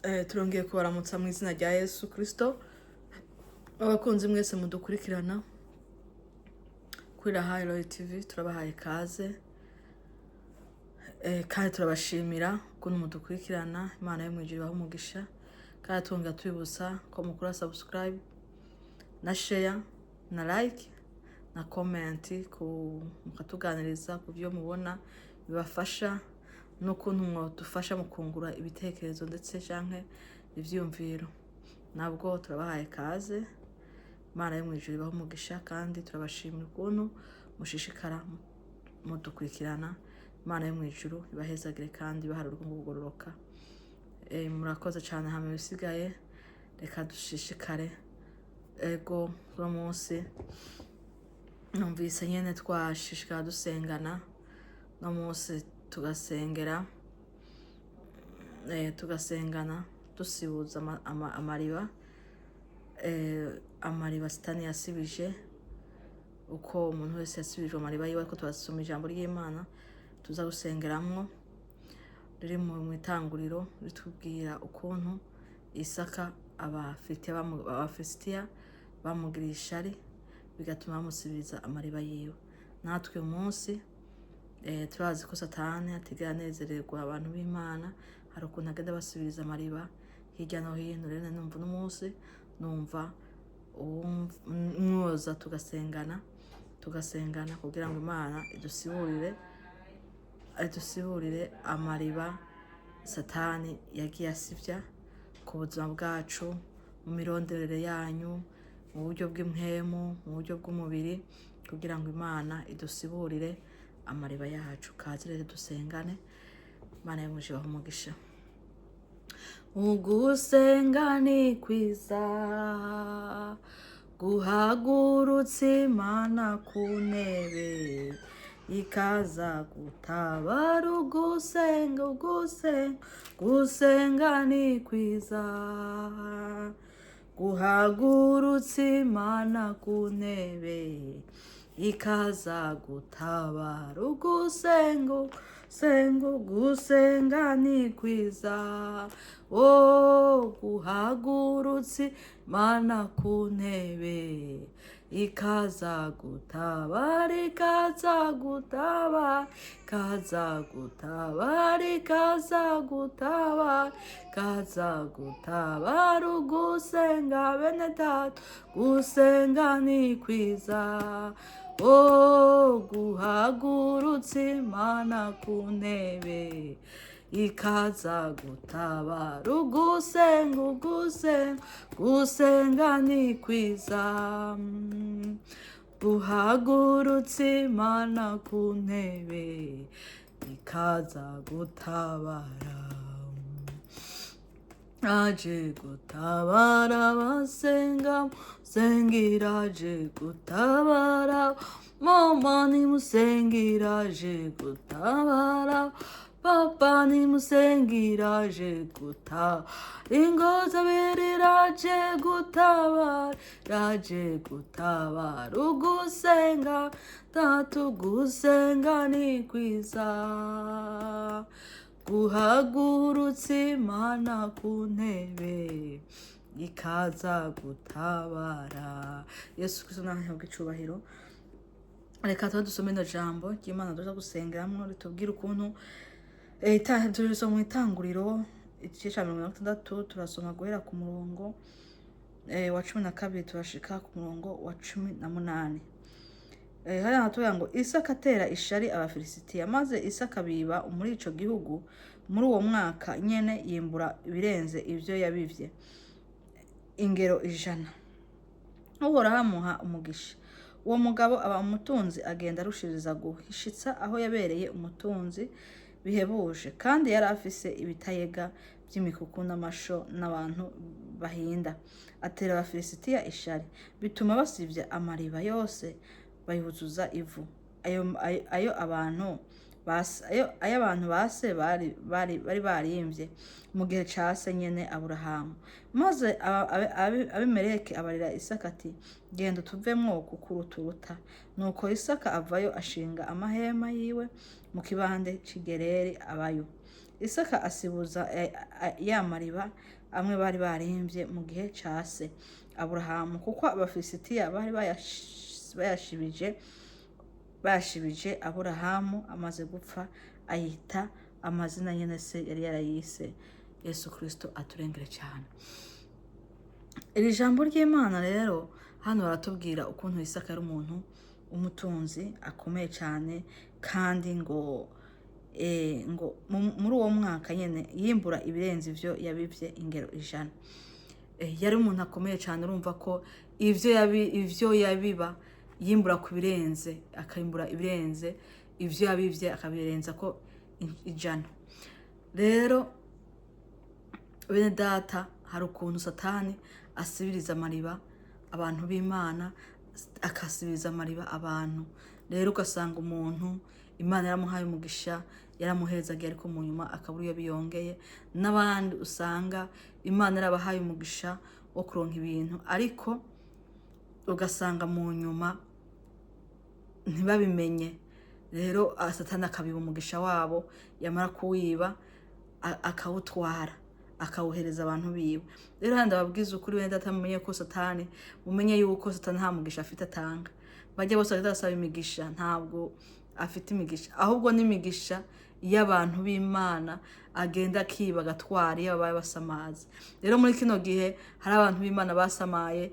Turongeye kubaramutsa mu izina rya Yesu Kristo. Abakunzi mwese mudukurikirana kuri Rahayi Royal TV, turabahaye kaze kandi turabashimira ukuntu mudukurikirana. Imana yo mu ijuru ibahe umugisha, kandi twongera tubibutsa ko mukora subscribe na share na like na comment, ku mukatuganiriza ku byo mubona bibafasha n'ukuntu mwadufasha mu kungura ibitekerezo ndetse canke ivyiyumviro. Nabwo turabahaye kaze. Imana yo mu ijuru ibahe umugisha, kandi turabashimira ukuntu mushishikara mudukurikirana. Imana yo mu ijuru ibahezagire kandi ibahe urugo kugororoka. Murakoze cyane. Hama ibisigaye reka dushishikare. Ego, uno munsi numvise nyene twashishikara dusengana, no munsi tugasengera, tugasengana dusibuza amariba, amariba Sitani yasibije, uko umuntu wese yasibijwe amariba yiwe. Ariko turasoma ijambo ry'Imana tuza gusengeramwo, riri mu itanguriro, ritubwira ukuntu Isaka Abafilisitiya bamugiriye ishari, bigatuma bamusibiza amariba yiwe. Natwe uyu munsi turazi ko Satani atigera anezererwa abantu b'Imana. Hari ukuntu agenda basubiriza amariba hirya no hino. Rero numva uno munsi numva mwoza tugasengana kugira ngo Imana idusiburire amariba Satani yagiye asivya ku buzima bwacu, mu mironderere yanyu, mu buryo bw'impwemu, mu buryo bw'umubiri, kugira ngo Imana idusiburire amariba yacu. Kaze rero dusengane. Imana yo mw'ijuru ibahe umugisha. Ugusenga ni kwiza, guhagurutsa Imana ku ntebe ikaza gutabara. Ugusenga, ugusenga, gusenga ni kwiza, guhagurutsa Imana ku ntebe ikaza gutabara. Ugusenga, ugusenga, gusenga ni kwiza, oh, guhagurutsa Imana ku ntebe ikaza gutabara, ikaza gutabara, ikaza gutabara, ikaza gutabara, ikaza gutabara. Ugusenga, bene data, gusenga ni kwiza, oh, guhagurutsa Imana ku ntebe ikaza gutabara. Ugusenga, ugusenga, gusenga ni kwiza, guhagurutsa Imana ku ntebe ikaza gutabara. Aje gutabara abasenga, musengera aje gutabara. Mama nimusengera aje gutabara, papa nimusengera aje gutabara, ingo zabirira aje gutabara, aje gutabara. Ugusenga tatu, ugusenga ni kwiza, guhagurutsa Imana ku ntebe ikaza gutabara. Yesu Kristo nahabwa icubahiro. Reka tuba dusome ino jambo ry'Imana tuza gusengeramwo, ritubwira ukuntu turisoma mu Itanguriro, igice ca 60. Turasoma guhera ku murongo wa 12, turashika ku murongo wa 18. Hariya hatubwira ngo: "Isaka atera ishari Abafilisitiya, maze Isaka biba muri ico gihugu. Muri uwo mwaka nyene yimbura ibirenze ivyo yabivye ingero 100. Uhoraho amuha umugisha. Uwo mugabo aba umutunzi, agenda arushiriza gushitsa aho yabereye umutunzi bihebuje. Kandi yari afise ibitayega by'imikuku n'amasho n'abantu bahinda. Atera Abafilisitiya ishari, bituma basivya amariba yose, bayuzuza ivu ayo abantu base bari barimvye mu gihe ca se nyene Aburahamu. Maze Abimeleki abarira Isaka ati: 'Genda utuvemwo, kuko uruturuta.' Nuko Isaka avayo, ashinga amahema yiwe mu kibande c'i Gereri, abayo." Isaka asibuza ya mariba amwe bari barimvye mu gihe ca se Aburahamu, kuko Abafilisitiya bari bayashibije. Aburahamu amaze gupfa, ayita amazina nyene se yari yarayise. Yesu Kristo aturengere cyane. Iri jambo ry'Imana rero hano baratubwira ukuntu Isaka ari umuntu umutunzi akomeye cyane, kandi ngo ngo muri uwo mwaka nyene yimbura ibirenze ivyo yabivye ingero 100. Yari umuntu akomeye cyane. Urumva ko ivyo yabiba yimbura ku birenze, akimbura ibirenze ivyo yabivye, akabirenza ko 100. Rero bene data, hari ukuntu Satani asibiriza amariba abantu b'Imana, akasibiriza amariba abantu. Rero ugasanga umuntu Imana yaramuhaye umugisha, yaramuhezagiye, ariko mu nyuma akabura iyo biyongeye. N'abandi usanga Imana yarabahaye umugisha wo kuronka ibintu, ariko ugasanga mu nyuma ntibabimenye. Rero Satani akabiba umugisha wabo, yamara kuwiba akawutwara, akawuhereza abantu biwe. Rero hano ndababwiza ukuri, wenda data, mumenye ko Satani, mumenye yuko Satani nta mugisha afite atanga. Bajya bose bagenda basaba imigisha, ntabwo afite imigisha, ahubwo n'imigisha y'abantu b'Imana agenda akiba, agatwara iyo babaye basamaza. Rero muri kino gihe hari abantu b'Imana basamaye,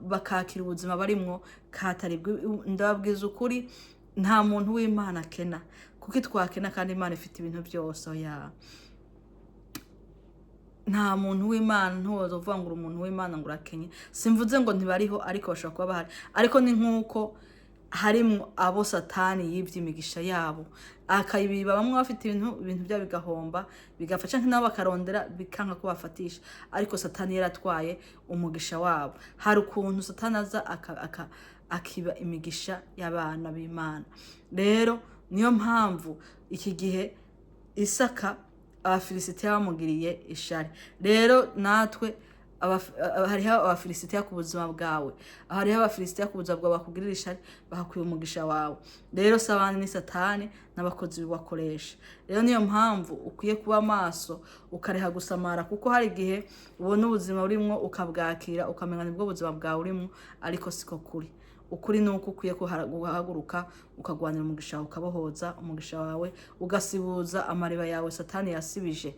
bakakira ubuzima barimwo katari. Ndababwiza ukuri, nta muntu w'Imana akena. Kuko twakena kandi Imana ifite ibintu byose? Oya, nta muntu w'Imana. Ntuwoza uvuga ngo uri umuntu w'Imana ngo urakenye. Simvuze ngo ntibariho, ariko bashobora kuba bahari, ariko ni nk'uko harimwo abo Satani yibye imigisha yabo, akayibiba. Bamwe bafite ibintu, ibintu byabo bigahomba, bigapfa, canke nabo bakarondera bikanka ko bafatisha, ariko Satani yaratwaye umugisha wabo. Hari ukuntu Satani aza akiba imigisha y'abana b'Imana. Rero niyo mpamvu iki gihe Isaka Abafilisitiya bamugiriye ishari. Rero natwe hariho Abafilisitiya ku buzima bwawe, hariho Abafilisitiya ku buzima bwawe bakugirira ishari, bakakwiba umugisha wawe. Rero si abandi, ni Satani n'abakozi bakoresha. Rero niyo mpamvu ukwiye kuba maso, ukareha gusamara, kuko hari igihe ubona ubuzima urimwo ukabwakira, ukamenya nibwo buzima bwawe urimwo, ariko siko kuri. Ukuri ni uko ukwiye guhaguruka, ukagwanira umugisha wawe, ukabohoza umugisha wawe, ugasibuza amariba yawe Satani yasibije.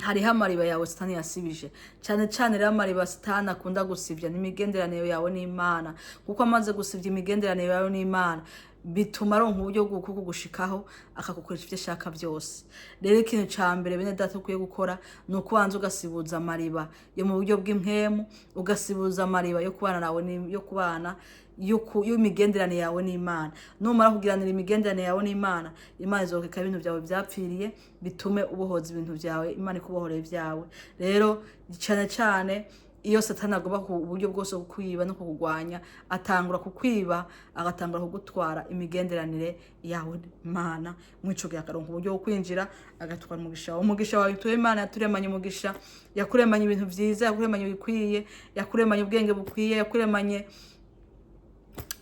Hariho amariba yawe Satani yasibije cyane cyane. Rero amariba Satani akunda gusibya n'imigenderanire yawe n'Imana, kuko amaze gusibya imigenderanire yawe n'Imana, bituma aronka uburyo bwo kugushikaho, akagukoresha ibyo ashaka byose. Rero ikintu ca mbere, bene data, ukwiye gukora ni ukubanza ugasibuza amariba yo mu buryo bw'impwemu, ugasibuza amariba yo kubana nawe yo kubana y'imigenderanire yawe n'Imana. Numara kugiranira imigenderanire yawe n'Imana, Imana izokeka ibintu byawe byapfiriye, bitume ubohoza ibintu byawe, Imana ikubohorera ibyawe. Rero cyane cyane iyo Satani agomba ku buryo bwose kukwiba no kukugwanya, atangura kukwiba, agatangura kugutwara imigenderanire yawe n'Imana. Mwico gihe akaronka uburyo bwo kwinjira, agatwara umugisha wawe. Umugisha wawe tuwe, Imana yaturemanye umugisha, yakuremanye ibintu vyiza, yakuremanye ibikwiye, yakuremanye ubwenge bukwiye,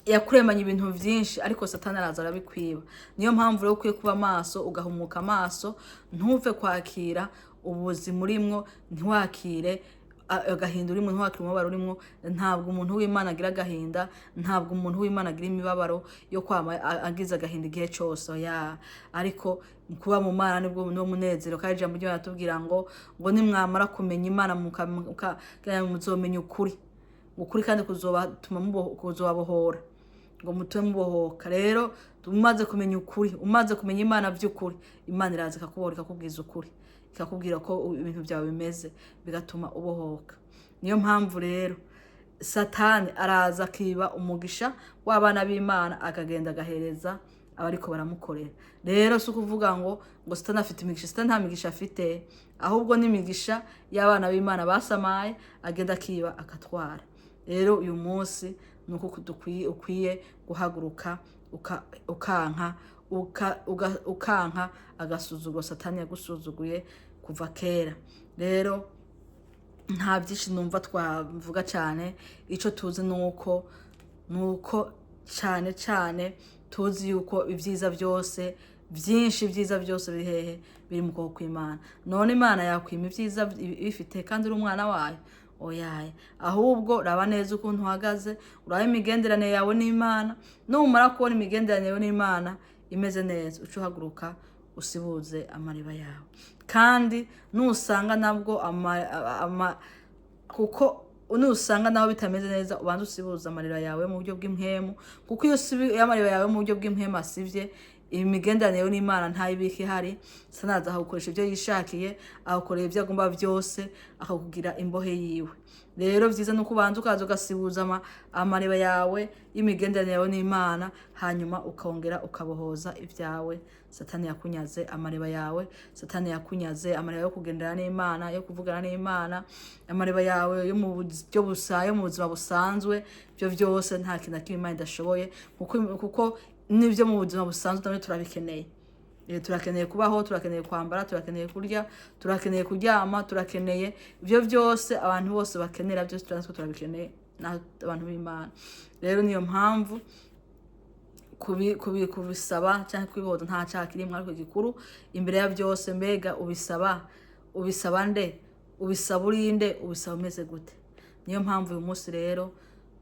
yakuremanye ibintu vyinshi, ariko Satani araza arabikwiba. Niyo mpamvu rero ukwiye kuba maso, ugahumuka amaso, ntuve kwakira ubuzima urimwo, ntiwakire agahinda urimwo, ntiwakire umubabaro urimwo. Ntabwo umuntu w'Imana agira agahinda, ntabwo umuntu w'Imana agira imibabaro yo kwama agize agahinda igihe cose, oya. Ariko kuba mu Mana nibwo niwo munezero. Kandi ijambo ry'Imana riratubwira ngo nimwamara kumenya Imana, muzomenya ukuri, ukuri kandi kuzobatuma kuzobabohora, ngo mutume mubohoka. Rero umaze kumenya ukuri, umaze kumenya Imana by'ukuri, Imana iraza ikakubohora, ikakubwiza ukuri, ikakubwira ko ibintu byawe bimeze, bigatuma ubohoka. Niyo mpamvu rero Satani araza akiba umugisha w'abana b'Imana, akagenda agahereza abariko baramukorera. Rero si ukuvuga ngo Satani afite imigisha. Satani nta migisha afite, ahubwo n'imigisha y'abana b'Imana basamaye agenda akiba, akatwara. Rero uyu munsi ni uko ukwiye guhaguruka, ukanka agasuzuguro Satani yagusuzuguye kuva kera. Rero nta byinshi numva twavuga cyane. Icyo tuzi ni uko cyane cyane tuzi yuko ibyiza byose Byinshi byiza byose biri hehe? Biri mu kuboko kw'Imana. None Imana yakwima ibyiza bifite kandi uri umwana wayo? Oyaye. Ahubwo raba neza ukuntu uhagaze, urabe imigenderanire yawe n'Imana. Numara kubona imigenderanire yawe n'Imana imeze neza, uce uhaguruka usibuze amariba yawe. Kandi nusanga nabwo ama kuko nusanga naho bitameze neza, ubanza usibuze amarira yawe mu buryo bw'impwemu, kuko iyo usibi amariba yawe mu buryo bw'impwemu asivye, imigenderanire yawe n'Imana ntayibika ihari. Sanaza akagukoresha ibyo yishakiye, agakorera ibyo agomba byose, akakugira imbohe yiwe. Rero vyiza nuko ubanza ukaza ugasibuza amariba yawe y'imigenderanire yawe n'Imana, hanyuma ukongera ukabohoza ibyawe Satani yakunyaze. Amariba yawe Satani yakunyaze, amariba yo kugendera n'Imana, yo kuvugana n'Imana, amariba yawe yo mu buryo busa, yo mu buzima busanzwe, ibyo byose nta kintu na kimwe Imana idashoboye, kuko n'ibyo mu buzima busanzwe nabyo turabikeneye. Turakeneye kubaho, turakeneye kwambara, turakeneye kurya, turakeneye kuryama, turakeneye ibyo byose abantu bose bakenera byose, natwe turabikeneye abantu b'Imana. Rero niyo mpamvu kubisaba cyangwa kubiboza nta cyaha kirimo, ariko gikuru imbere ya byose, mbega ubisaba nde? Ubisaba urinde? Ubisaba umeze gute? Niyo mpamvu uyu munsi rero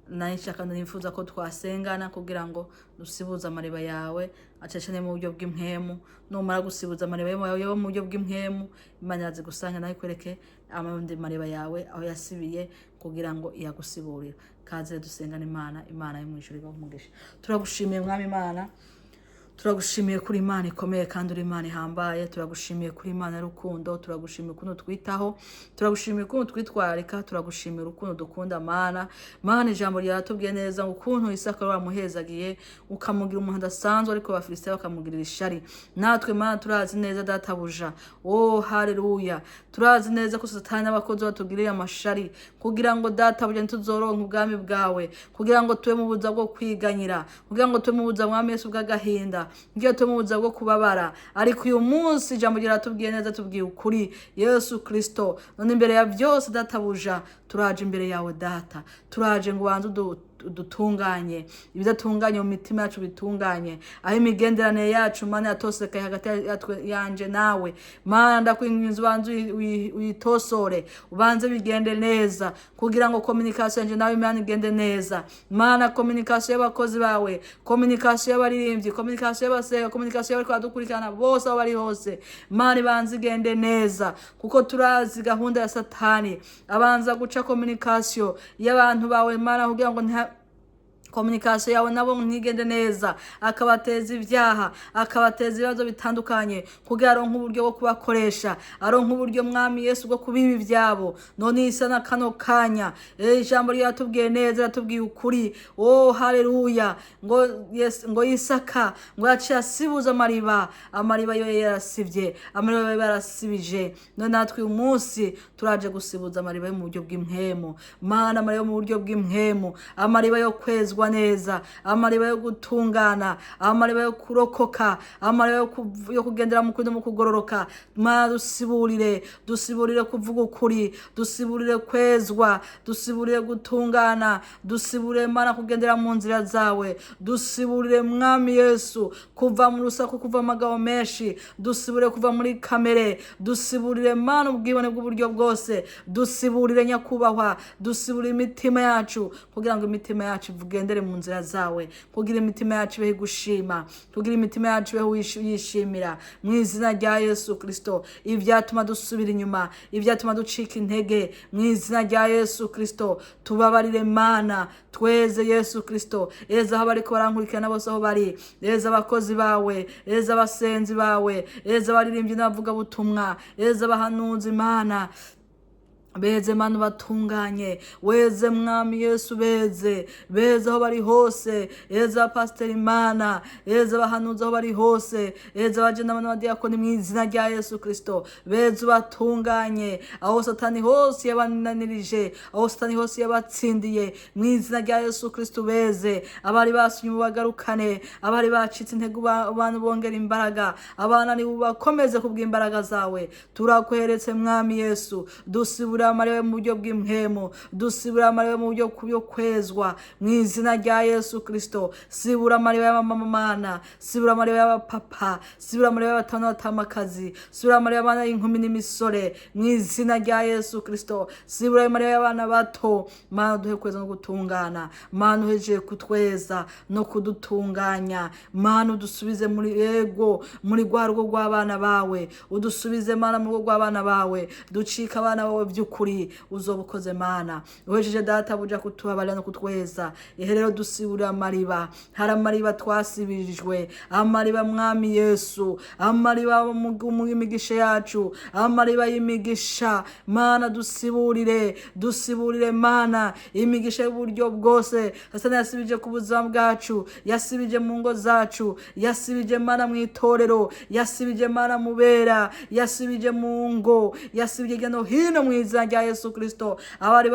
nari nshaka, nifuza ko twasengana kugira ngo dusibuze amariba yawe acecane mu buryo bw'impwemu. Numara gusibuza amariba yawe mu buryo bw'impwemu, Imana iraza gusanga nawe ikwereke amandi mariba yawe aho yasibiye kugira ngo iyagusiburire. Kaze dusengane Imana. Imana yo mu ijuru ibahe umugisha. Turagushimiye, Mwami Imana, turagushimiye kuri Imana ikomeye kandi uri Imana ihambaye. Turagushimiye kuri Imana y'urukundo, turagushimiye ukuntu twitaho, turagushimiye ukuntu twitwararika, turagushimiye urukundo dukunda. Mana, Mana, ijambo ryaratubwiye neza ngo ukuntu Isaka wamuhezagiye ukamugira umuntu adasanzwe, ariko Abafilisitiya bakamugirira ishari. Natwe, Mana, turazi neza, Databuja, oh haleluya, turazi neza ko Satani n'abakozi batugiriye amashari kugira ngo, Databuja, ntituzoronke ubwami bwawe, kugira ngo tube mu buzima bwo kwiganyira, kugira ngo tube mu buzima, Mwami Yesu, bw'agahinda, kugira tube mu buzima bwo kubabara. Ariko uyu munsi ijambo ryaratubwiye neza, tubwiye ukuri, Yesu Kristo. None imbere ya byose, Databuja, turaje imbere yawe, Data, turaje ngo ubanze udutunganye, ibidatunganye mu mitima yacu bitunganye, aho imigenderanire yacu, Mana, yatosekaye hagati yanje nawe. Mana, ndakwinginze ubanze uyitosore, ubanze bigende neza, kugira ngo communication yanje nawe, Imana, igende neza. Mana, communication y'abakozi bawe, communication y'abaririmbyi, communication y'abasenga, communication y'abariko baradukurikirana bose aho bari hose, Mana, ibanze igende neza, kuko turazi gahunda ya Satani, abanza guca communication y'abantu bawe, Mana, kugira ngo communication yawe nabo ntigende neza, akabateza ibyaha, akabateza ibibazo bitandukanye, kugira aronke uburyo bwo kubakoresha, aronke uburyo, Mwami Yesu, bwo kubiba ibyabo. None isa na kano kanya, ijambo ryatubwiye neza, ratubwiye ukuri, oh haleluya, ngo yes, ngo Isaka ngo yaciye asibuza amariba, amariba yo yarasibye, amariba yo yarasibije. None natwe uyu munsi turaje gusibuza amariba yo mu buryo bw'impwemu, Mana, amariba yo mu buryo bw'impwemu, amariba yo kwezwa neza, amariba yo gutungana, amariba yo kurokoka, amariba yo kugendera mu kuri no mu kugororoka. Mana, dusiburire, dusiburire kuvuga ukuri, dusiburire kwezwa, dusiburire gutungana, dusiburire, Mana, kugendera mu nzira zawe, dusiburire, Mwami Yesu, kuva mu rusaku, kuva mu magambo menshi, dusiburire kuva muri kamere, dusiburire, Mana, ubwibone bw'uburyo bwose, dusiburire, Nyakubahwa, dusiburire imitima yacu, kugira ngo imitima yacu igendere mu nzira zawe, kugira imitima yacu ibeho igushima, kugira imitima yacu ibeho yishimira. Mu izina rya Yesu Kristo, ibyatuma dusubira inyuma, ibyatuma ducika intege, mu izina rya Yesu Kristo, tubabarire, Mana, tweze, Yesu Kristo. Eza aho bariko barankurikirana bose aho bari, eza abakozi bawe, eza abasenzi bawe, eza abaririmbyi n'abavugabutumwa, eza abahanuzi, Mana, beze, Mana, batunganye, weze, Mwami Yesu, beze, beze aho bari hose, eza pasiteri, Imana, eza abahanuzi aho bari hose, eza abajene n'abadiyakoni, mu izina rya Yesu Kristo, beze, batunganye. Aho Satani hose yabananirije, aho Satani hose yabatsindiye, mu izina rya Yesu Kristo, beze. Abari basunye bagarukane, abari bacitse intege abantu bongera imbaraga, abananiwe bakomeze kubw'imbaraga zawe. Turakweretse, Mwami Yesu, dusibure. Dusibura amariba mu buryo bw'impwemu, dusibura amariba mu buryo bwo kwezwa, mu izina rya Yesu Kristo. Sibura amariba y'abamama Mana, sibura amariba y'abapapa, sibura amariba y'abatama n'abatamakazi, sibura amariba y'abana y'inkumi n'imisore, mu izina rya Yesu Kristo. Sibura amariba y'abana bato. Mana, duhe kweza no gutungana. Mana, uhejeje kutweza no kudutunganya. Mana, udusubize muri, yego, muri rwa rugo rw'abana bawe. Udusubize, Mana, mu rugo rw'abana bawe, ducika abana bawe by'ukuri. Uzoba ukoze, Mana, uhejeje data buja kutubabarira no kutweza. Ihe rero dusibura amariba. Hari amariba twasibirijwe, amariba, Mwami Yesu, amariba mu imigisha yacu, amariba y'imigisha. Mana, dusiburire, dusiburire, Mana, imigisha y'uburyo bwose Satani yasibije ku buzima bwacu, yasibije mu ngo zacu, yasibije, Mana, mu itorero, yasibije, Mana, mu bera, yasibije mu ngo, yasibije hirya no hino, mu izina rya Yesu Kristo. Abari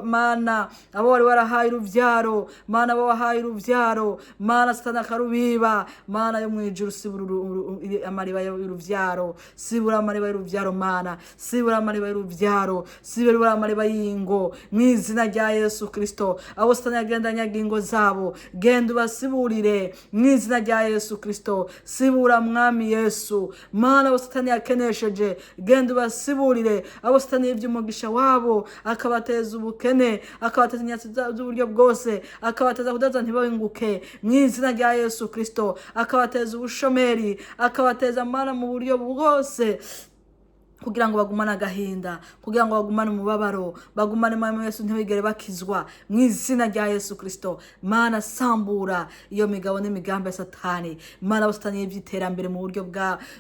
Mana, abo wari warahaye uruvyaro, Mana, abo wahaye uruvyaro, Mana, Satani akarubiba. Mana yo mu ijuru, sibura amariba y'uruvyaro, sibura amariba y'uruvyaro. Mana, sibura amariba y'uruvyaro, sibura amariba y'ingo, mu izina rya Yesu Kristo. Abo Satani yagenda anyaga ingo zabo, genda ubasiburire mu izina rya Yesu Kristo. Sibura, Mwami Yesu. Mana, abo Satani yakenesheje, genda ubasiburire. Abo Satani yivye umugisha wabo, akabateza ubukene, akabateza inyatsi z'uburyo bwose, akabateza kudaza ntibinguke, mu izina rya Yesu Kristo, akabateza ubushomeri, akabateza, Mana, mu buryo bwose, kugira ngo bagumane agahinda, kugira ngo bagumane umubabaro, bagumane, Mwami Yesu, ntibigere bakizwa, mu izina rya Yesu Kristo. Mana, sambura iyo migabo n'imigambi ya Satani. Mana, abo Satani y'iby'iterambere mu buryo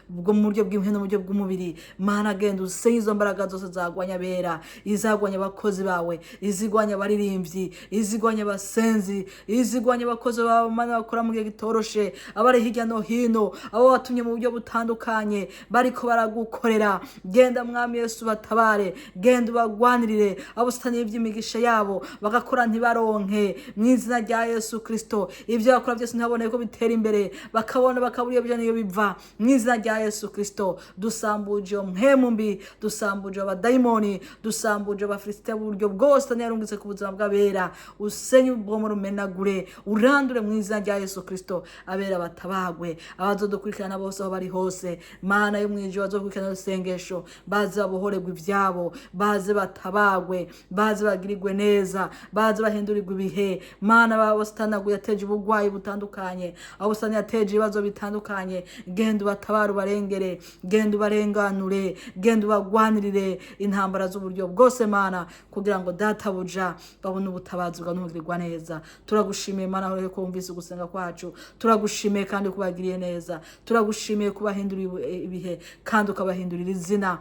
bwo mu buryo bw'imwe no mu buryo bw'umubiri, Mana, genda usenye izo mbaraga zose zagwanya abera, izagwanya abakozi bawe, izigwanya abaririmbyi, izigwanya abasenzi, izigwanya abakozi bawe, Mana, bakora mu gihe gitoroshe, abari hirya no hino, abo watumye mu buryo butandukanye bariko baragukorera. Genda, Mwami Yesu, batabare, genda ubagwanirire. Abo Satani y'iby'imigisha yabo, bagakora ntibaronke, mu izina rya Yesu Kristo. Ibyo bakora byose ntibabone ko bitera imbere, bakabona bakabura iyo bija n'iyo biva, mu izina rya Yesu Kristo. Dusambuje iyo mpemu mbi, dusambuje abadayimoni, dusambuje Abafilisitiya b'uburyo bwose Satani yarungitse ku buzima bw'abera. Usenye ubwomo, rumenagure, urandure mu izina rya Yesu Kristo. Abera batabagwe, abazodukurikirana bose aho bari hose, Mana yo mu ijuru, bazokurikirana isengesho, baze babohorerwe ivyabo, baze batabagwe, baze bagirirwe neza, baze bahindurirwe ibihe. Mana, abo Satani yateje ubugwayi butandukanye, abo Satani yateje ibibazo bitandukanye, genda ubatabare, ubarengere, genda ubarenganure, genda ubagwanirire intambara z'uburyo bwose, Mana, kugira ngo databuja babone ubutabazi bwa n'ubugirirwa neza. Turagushimiye, Mana, aho ko wumvise ugusenga kwacu. Turagushimiye kandi kubagiriye neza. Turagushimiye kubahindurira ibihe kandi ukabahindurira izina,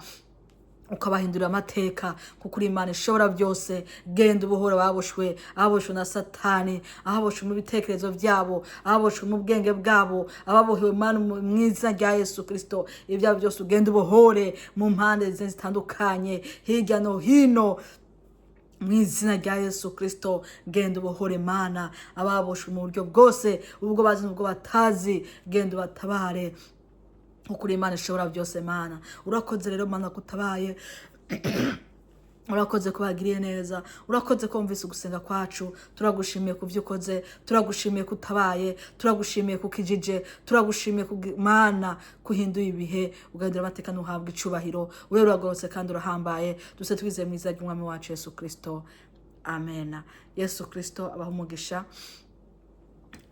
ukabahindurira amateka, kuko uri Imana ishobora byose. Genda ubuhoro ababoshwe, ababoshwe na Satani, ababoshwe mu bitekerezo byabo, ababoshwe mu bwenge bwabo, ababohewe, Mana, mu izina rya Yesu Kristo. Ibyabo byose ugenda ubohore mu mpande zitandukanye, hirya no hino, mu izina rya Yesu Kristo. Genda ubohore, Mana, ababoshwe mu buryo bwose, ubwo bazi n'ubwo batazi. Genda ubatabare, kuko uri Imana ishobora byose. Mana, urakoze rero, Mana, kutabaye. Urakoze ko bagiriye neza. Urakoze ko wumvise ugusenga kwacu. Turagushimiye ku byo ukoze, turagushimiye ko utabaye, turagushimiye ko ukijije, turagushimiye ku Mana kuhinduye ibihe, ugahindura amateka. Ntuhabwe icubahiro. Wewe uragororotse kandi urahambaye. Duse twizeye mu izina ry'Umwami wacu Yesu Kristo, amena. Yesu Kristo abaha umugisha,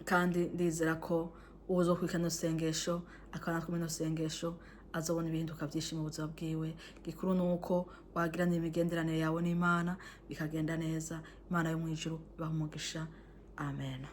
kandi ndizera ko uwo kwikana isengesho akaba natwe muri sengesho azobona ibihinduka byinshi mu buzima bwiwe. Gikuru ni uko wagirana imigenderanire yawe n'Imana bikagenda neza. Imana yo mu ijuru ibaha umugisha. Amen.